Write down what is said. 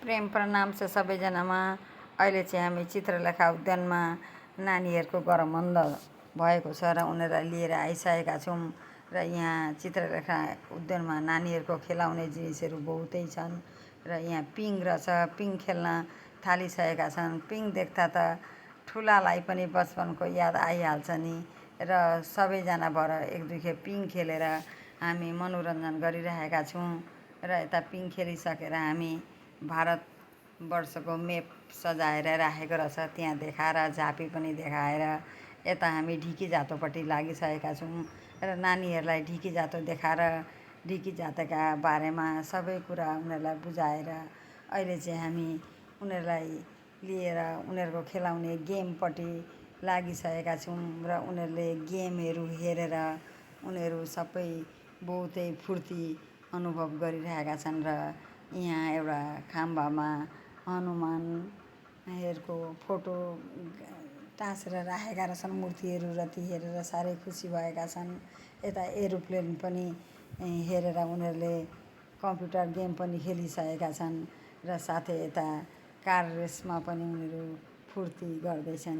प्रेम प्रणाम छ सबैजनामा। अहिले चाहिँ हामी चित्रलेखा उद्यानमा नानीहरूको गरम बन्द भएको छ र उनीहरूलाई लिएर आइसकेका छौँ र यहाँ चित्रलेखा उद्यानमा नानीहरूको खेलाउने जिनिसहरू बहुतै छन् र यहाँ पिङ रहेछ, पिङ खेल्न थालिसकेका छन्। पिङ देख्दा त ठुलालाई पनि बचपनको याद आइहाल्छ नि र सबैजना भएर एक दुई खेप पिङ खेलेर हामी मनोरञ्जन गरिरहेका छौँ र यता पिङ खेलिसकेर हामी भारतवर्षको मेप सजाएर राखेको रहेछ त्यहाँ देखाएर झाँपी पनि देखाएर यता हामी ढिकी जातोपट्टि लागिसकेका छौँ र नानीहरूलाई ढिकी जातो देखाएर ढिकी जातका बारेमा सबै कुरा उनीहरूलाई बुझाएर अहिले चाहिँ हामी उनीहरूलाई लिएर उनीहरूको खेलाउने गेमपट्टि लागिसकेका छौँ र उनीहरूले गेमहरू हेरेर उनीहरू सबै बहुतै फुर्ती अनुभव गरिरहेका छन् र यहाँ एउटा खाम्बामा हनुमानहरूको फोटो टाँसेर राखेका रहेछन् मूर्तिहरू र ती हेरेर साह्रै खुसी भएका छन्। यता एरोप्लेन पनि हेरेर उनीहरूले कम्प्युटर गेम पनि खेलिसकेका छन् र साथै यता कार रेसमा पनि उनीहरू फुर्ती गर्दैछन्।